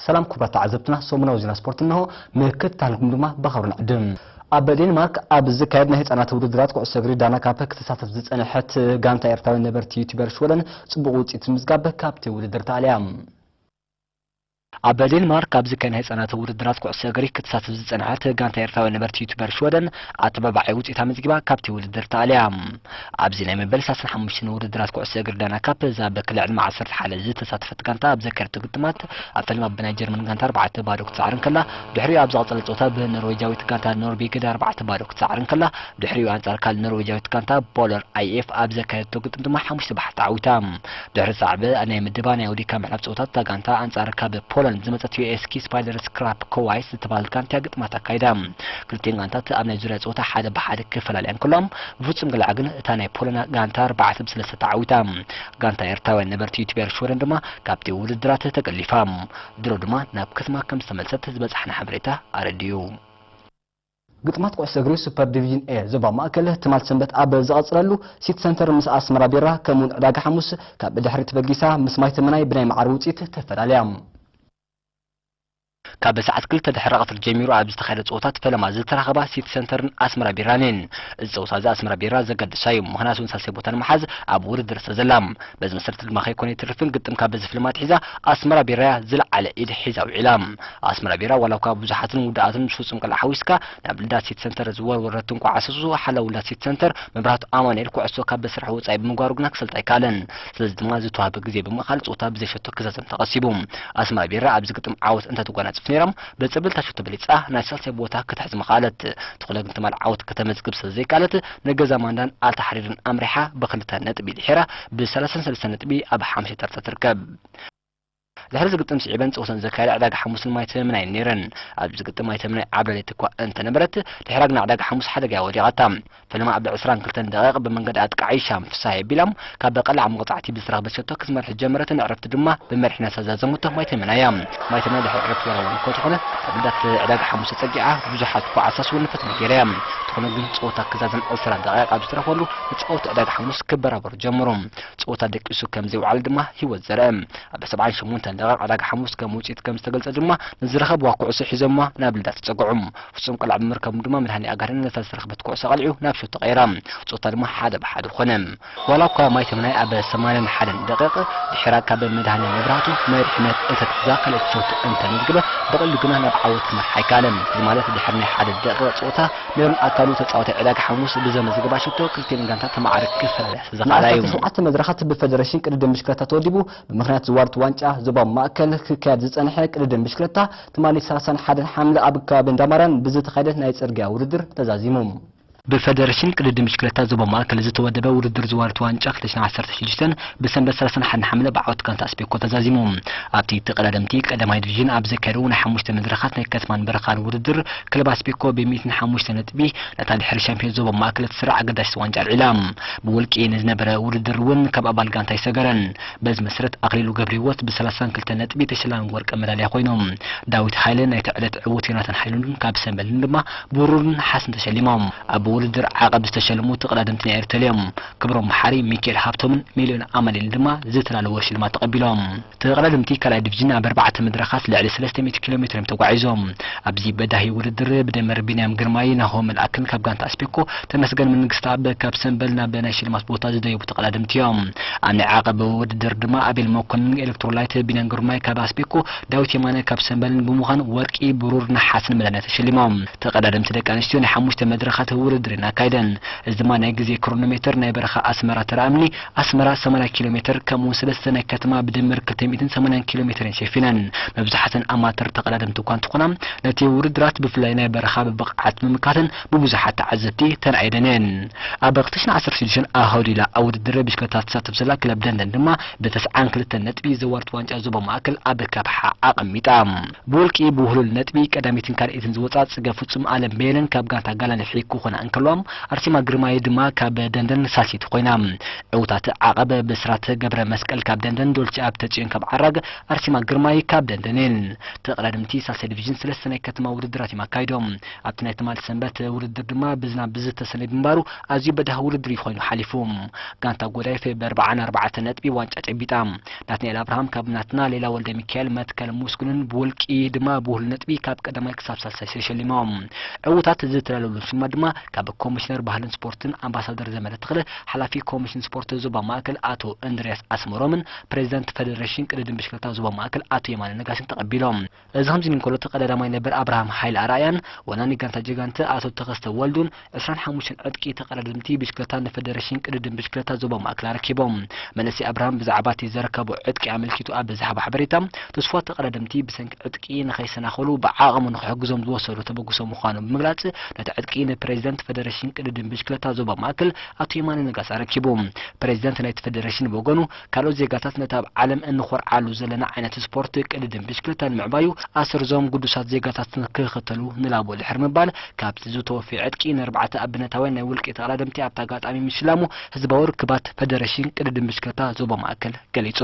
ሰላም ክቡራት ተዓዘብትና፣ ሰሙናዊ ዜና ስፖርት እንሆ፣ ምክትታልኩም ድማ ብኽብሪ ንዕድም። ኣብ ዴንማርክ ኣብ ዝካየድ ናይ ህጻናት ውድድራት ኩዕሶ እግሪ ዳና ካፕ ክትሳተፍ ዝጸንሐት ጋንታ ኤርትራውያን ነበርቲ ዩቲበር ሽወደን ጽቡቕ ውጽኢት ምዝጋብ ካብቲ ውድድር ተኣልያ። ኣብ ዴንማርክ ኣብ ዝካየድ ናይ ህጻናት ውድድራት ኩዕሶ እግሪ ክትሳተፍ ዝጸንሐት ጋንታ ኤርትራውያን ነበርቲ ዩቲበር ሽወደን ኣተባባዒ ውጽኢት ኣመዝጊባ ካብቲ ውድድር ተኣልያ። ኣብዚ ናይ መበል ሰላሳን ሓሙሽተን ውድድራት ኩዕሶ እግሪ ዳና ካፕ እዛ ብክልል ዕድመ ዓሰርተ ሓደ ዝተሳተፈት ጋንታ ኣብ ዘካየደቶ ግጥማት ኣብ ፈለማ ብናይ ጀርመን ጋንታ ኣርባዕተ ባዶ ክትሰዓር እንከላ፣ ድሕሪኡ ኣብ ዝቐጸለ ጸወታ ብኖርዌጃዊት ጋንታ ኖርቤግድ ኣርባዕተ ባዶ ክትሰዓር እንከላ፣ ድሕሪኡ ኣንጻር ካልእ ኖርዌጃዊት ጋንታ ፖለር ኣይኤፍ ኣብ ዘካየደቶ ግጥም ድማ ሓሙሽተ ብሓ ተዓዊታ። ድሕሪ ሳዕቤ ናይ ምድባ ናይ ወዲካ ምሕላፍ ጸወታ እታ ጋንታ ኣንጻር ካብ ፖላንድ ዝመጸት ዩ ኤስ ኪ ስፓይደርስ ክራፕ ኮዋይስ ዝተባህለት ጋንታ ግጥማት ኣካይዳ። ክልቲኤን ጋንታት ኣብ ናይ ዙርያ ጸወታ ሓደ ብሓደ ክፈላለያ እንከሎም፣ ብፍጹም ገላዕ ግን እታ ናይ ፖላንድ ጋንታ ኣርባዕተ ብሰለስተ ተዓዊታ። ጋንታ ኤርትራውያን ነበርቲ ዩቲበር ሽወደን ድማ ካብቲ ውድድራት ተገሊፋ። ድሮ ድማ ናብ ከተማ ከም ዝተመልሰት ዝበጻሕና ሓበሬታ ኣረድዩ። ግጥማት ኩዕሶ እግሪ ሱፐር ዲቪዥን ኤ ዞባ ማእከል ትማል ሰንበት ኣብ ዝቐጽለሉ፣ ሲቲ ሰንተር ምስ ኣስመራ ቢራ ከምኡውን ዕዳጋ ሓሙስ ካብ ድሕሪት በጊሳ ምስ ማይ ተመናይ ብናይ መዓር ውጽኢት ተፈላለያ። ካብ ሰዓት ክልተ ድሕሪ ቀትሪ ጀሚሩ ኣብ ዝተኻየደ ጸወታት ፈለማ ዝተራኸባ ሲቲ ሰንተርን ኣስመራ ቢራን እየን። እዚ ጸወታ እዚ ኣስመራ ቢራ ዘገድሳ እዩ፣ ምኽንያቱ እውን ሳልሳይ ቦታ ንምሓዝ ኣብ ውድድር ስለ ዘላ። በዚ መሰረት ድማ ከይኮነ ይትርፍን ግጥም ካብ በዚ ፍልማት ሒዛ ኣስመራ ቢራያ ዝለዓለ ኢድ ሒዛ ውዒላ። ኣስመራ ቢራ ዋላ እኳ ብዙሓትን ውዱኣትን ምስ ፍጹም ቀልዓ ሓዊስካ ናብ ልዳት ሲቲ ሰንተር ዝወርወረትን ኳዕሰሱ ሓላው ልዳት ሲቲ ሰንተር መብራህቱ ኣማኑኤል ኩዕሶ ካብ በስራሕ ወጻኢ ብምግባሩ ግና ክሰልጣ ኣይከኣለን። ስለዚ ድማ ዝተዋህበ ግዜ ብምእኻል ጸወታ ብዘይ ሸቶ ክዛዘም ተቐሲቡ። ኣስመራ ቢራ ኣብዚ ግጥም ዓወት እንተትጓናጽፍ ነይራ፣ ብጸብለልታ ሸቶ በሊጻ ናይ ሳልሳይ ቦታ ክትሕዝ ምኽኣለት። ተኾነ ግን ትማል ዓወት ከተመዝግብ ስለ ዘይከኣለት፣ ንገዛ ማንዳን ኣልታሕሪርን ኣምሪሓ ብኽልተ ነጥቢ ድሒራ ብሰላሳን ሰለስተን ነጥቢ ኣብ ሓሙሻይ ተርታ ትርከብ። ድሕሪ እዚ ግጥም ስዒበን ጸወተን ዘካየዳ ዕዳጋ ሓሙስን ማይ ተምናይን ነይረን። ኣብዚ ግጥም ማይ ተምናይ ዓብላሊት እኳ እንተነበረት፣ ድሕራ ግና ዕዳጋ ሓሙስ ሓደጋ እያ ወዲቓታ። ፈለማ ኣብ ዕስራን ክልተን ደቂቕ ብመንገዲ ኣጥቃዓይ ሻም ፍስሃ የቢላም ካብ በቐላዕ መቕጻዕቲ ብዝተረኽበት ሸቶ ክትመርሕ ጀመረትን ዕረፍቲ ድማ ብመሪሕነት ዘዛዘሙቶ ማይ ተምናይ እያ። ማይ ተምናይ ድሕሪ ዕረፍቲ ዋላ እውን እኳ ተኾነ፣ ኣብ ልዳት ዕዳጋ ሓሙስ ተጸጊዓ ብዙሓት እኳ ዓሳስ እውን ፈተነ ገይራ እያ። ተኾነ ግን ጸወታ ክዛዘም ዕስራ ደቂቕ ኣብ ዝተረፈሉ ተጻወትቲ ዕዳጋ ሓሙስ ክበራበሩ ጀመሩ። ጸወታ ደቂሱ ከም ዘይውዓል ድማ ህይወት ዘርአ። ኣብ ሰብዓን ሸሞንተን ደቂቕ ዕዳጋ ሓሙስ ከም ውጽኢት ከም ዝተገልጸ ድማ ንዝረኸብዋ ኩዕሶ ሒዞማ ናብ ልዳት ተጸግዑ። ፍጹም ቆልዓ ብምርካቡ ድማ መድሃኒ ኣጋርን ነታ ዝተረኽበት ኩዕሶ ቀሊዑ ናብ ሸቶ ቀይራ። ጸወታ ድማ ሓደ ብሓደ ኮነ። ዋላ እኳ ማይ ተምናይ ኣብ ሰማንያን ሓደን ደቂቕ ድሒራ ካብ መድሃኒ መብራህቱ መሪሕነት እንተትሕዛ ካልኣይቲ ሸቶ እንተመዝግበ ብቐሊሉ ግና ናብ ዓወት ክመርሓ ኣይከኣለን። እዚ ማለት ድሕሪ ናይ ሓደ ደቂቕ ጸወታ ሜሮን ኣካሉ ተጻዋታይ ዕዳጋ ሓሙስ ብዘመዝገባ ሸቶ ክልቲኤን ጋንታ ተማዕረ ክፈላለያ ስለ ዝኸኣላ እዩ። ሸውዓተ መድረኻት ብፈደረሽን ቅድድም ብሽክለታ ተወዲቡ። ብምኽንያት ዝዋርት ዋንጫ ዞባ ማእከል ክካየድ ዝጸንሐ ቅድድም ብሽክለታ ትማሊ ሰላሳን ሓደን ሓምለ ኣብ ከባቢ እንዳማርያን ብዝተኻየደ ናይ ጽርግያ ውድድር ተዛዚሙ። ብፈደረሽን ቅድድም ብሽክለታ ዞባ ማእከል ዝተወደበ ውድድር ዝዋርት ዋንጫ ክልተ ሽሕን ዓሰርተ ሽዱሽተን ብሰንበት ሰላሳን ሓደን ሓምለ ብዓወት ጋንታ ኣስቤኮ ተዛዚሙ። ኣብቲ ተቐዳደምቲ ቀዳማይ ዲቪዥን ኣብ ዘካየደዎ ናይ ሓሙሽተ መድረኻት ናይ ከተማን በረኻን ውድድር ክለብ ኣስቤኮ ብሚእትን ሓሙሽተ ነጥቢ ነታ ድሕሪ ሻምፒዮን ዞባ ማእከል እትስራዕ ኣገዳሲት ዋንጫ ኣልዒላ። ብውልቂ ንዝነበረ ውድድር እውን ካብ ኣባል ጋንታ ኣይሰገረን። በዚ መሰረት ኣኽሊሉ ገብረህይወት ብሰላሳን ክልተን ነጥቢ ተሸላሚ ወርቂ መዳልያ ኮይኑ፣ ዳዊት ሃይለ ናይቲ ዕለት ዕዉት ዮናታን ሓይሉን ካብ ሰንበልን ድማ ብሩርን ነሓስን ተሸሊሞም። ኣብ ውድድር ዓቐብ ዝተሸለሙ ተቐዳደምቲ ናይ ኤርትራ እዮም። ክብሮም መሓሪ፣ ሚካኤል ሃብቶምን ሚልዮን ኣማኑኤልን ድማ ዝተላለዎ ሽልማት ተቐቢሎም። ተቐዳደምቲ ካልኣይ ዲቪዥን ኣብ ኣርባዕተ መድረኻት ልዕሊ ሰለስተ ሚእቲ ኪሎ ሜትር እዮም ተጓዒዞም። ኣብዚ በዳሂ ውድድር ብደመር ቢንያም ግርማይ፣ ናሆም መልኣክን ካብ ጋንታ ኣስፔኮ፣ ተመስገን መንግስተኣብ ካብ ሰምበል ናብ ናይ ሽልማት ቦታ ዝደየቡ ተቐዳደምቲ እዮም። ኣብ ናይ ዓቐብ ውድድር ድማ ኣቤል መኮንን ኤሌክትሮላይት፣ ቢንያም ግርማይ ካብ ኣስፔኮ፣ ዳዊት የማነ ካብ ሰምበልን ብምዃን ወርቂ፣ ብሩር፣ ነሓስን መዳልያ ተሸሊሞም። ተቐዳደምቲ ደቂ ኣንስትዮ ናይ ሓሙሽተ መድረኻት ውድድር እየን ኣካይደን። እዚ ድማ ናይ ግዜ ክሮኖሜተር፣ ናይ በረኻ ኣስመራ ተራ እምኒ፣ ኣስመራ ሰማንያ ኪሎ ሜትር፣ ከምኡውን ሰለስተ ናይ ከተማ ብድምር ክልተ ሚእትን ሰማንያን ኪሎ ሜትር እየን ሸፊነን። መብዛሕተን ኣማተር ተቐዳደምቲ እኳ እንተኾና፣ ነቲ ውድድራት ብፍላይ ናይ በረኻ ብብቕዓት ምምካተን ብብዙሓት ተዓዘብቲ ተናኢደን እየን። ኣብ ክልተ ሽሕን ዓሰርተ ሽዱሽተን ኣሃዱ ኢላ ኣብ ውድድር ብሽክለታ ትሳተፍ ዘላ ክለብ ደንደን ድማ ብተስዓን ክልተን ነጥቢ ዘዋርት ዋንጫ ዞባ ማእከል ኣብ ካብሓ ኣቐሚጣ። ብውልቂ ብውህሉል ነጥቢ ቀዳሚትን ካልኣይትን ዝወጻ ጽገ ፍጹም ኣለም በየነን ካብ ጋንታ ጋላን ሒኩ ኮና ከልዋ ኣርሴማ ግርማይ ድማ ካብ ደንደን ሳልሲት ኮይና። ዕውታት ዓቐብ ብስራት ገብረ መስቀል ካብ ደንደን፣ ዶልቺ ኣብ ተጽዮን ካብ ዓራግ፣ ኣርሴማ ግርማይ ካብ ደንደን እየን። ተቐዳድምቲ ሳልሳይ ዲቪዥን ሰለስተ ናይ ከተማ ውድድራት እዮም ኣካይዶም። ኣብቲ ናይ ትማሊ ሰንበት ውድድር ድማ ብዝናብ ብዝተሰነይ ብምንባሩ ኣዝዩ በዳህ ውድድር እዩ ኮይኑ ሓሊፉ። ጋንታ ጎዳይፍ ብኣርባዓን ኣርባዕተን ነጥቢ ዋንጫ ጨቢጣ። ናትናኤል ኣብርሃም ካብ ናትና፣ ሌላ ወልደ ሚካኤል፣ መትከል ሙስኩንን ብውልቂ ድማ ብውህሉል ነጥቢ ካብ ቀዳማይ ክሳብ ሳልሳይ ተሸሊሞም። ዕውታት ዝተላለሉ ሽማ ድማ ካብ ኮሚሽነር ባህልን ስፖርትን ኣምባሳደር ዘመደ ተኽለ፣ ሓላፊ ኮሚሽን ስፖርት ዞባ ማእከል ኣቶ እንድርያስ ኣስመሮምን ፕሬዚዳንት ፈደረሽን ቅድድም ብሽክለታ ዞባ ማእከል ኣቶ የማነ ነጋሽን ተቐቢሎም። እዚ ከምዚ እንከሎ ተቐዳዳማይ ነበር ኣብርሃም ሓይለ ኣርኣያን ወናኒ ጋንታ ጀጋንተ ኣቶ ተኸስተ ወልዱን ዕስራን ሓሙሽተን ዕጥቂ ተቐዳደምቲ ብሽክለታ ንፈደረሽን ቅድድም ብሽክለታ ዞባ ማእከል ኣረኪቦም። መንእሰይ ኣብርሃም ብዛዕባ እቲ ዘረከቦ ዕጥቂ ኣመልኪቱ ኣብ ዝሃቦ ሓበሬታ፣ ተስፋ ተቐዳደምቲ ብሰንኪ ዕጥቂ ንኸይሰናኸሉ ብዓቕሙ ንኽሕግዞም ዝወሰዶ ተበግሶ ምዃኑ ብምግላጽ፣ ነቲ ዕጥቂ ንፕሬዚደንት ፈደረሽን ቅድድም ብሽክለታ ዞባ ማእከል ኣቶ የማነ ነጋሽ ኣረኪቡ። ፕሬዚደንት ናይቲ ፈደረሽን ብወገኑ፣ ካልኦት ዜጋታት ነቲ ኣብ ዓለም እንኾርዓሉ ዘለና ዓይነት ስፖርት ቅድድም ብሽክለታ ንምዕባዩ ኣሰርዞም ግዱሳት ዜጋታት ክኽተሉ ንላቦ ድሕሪ ምባል፣ ካብቲ ዝተወፍየ ዕጥቂ ንኣርባዕተ ኣብነታውያን ናይ ውልቂ ተቐዳደምቲ ኣብቲ ኣጋጣሚ ምሽላሙ ህዝባዊ ርክባት ፈደረሽን ቅድድም ብሽክለታ ዞባ ማእከል ገሊጹ።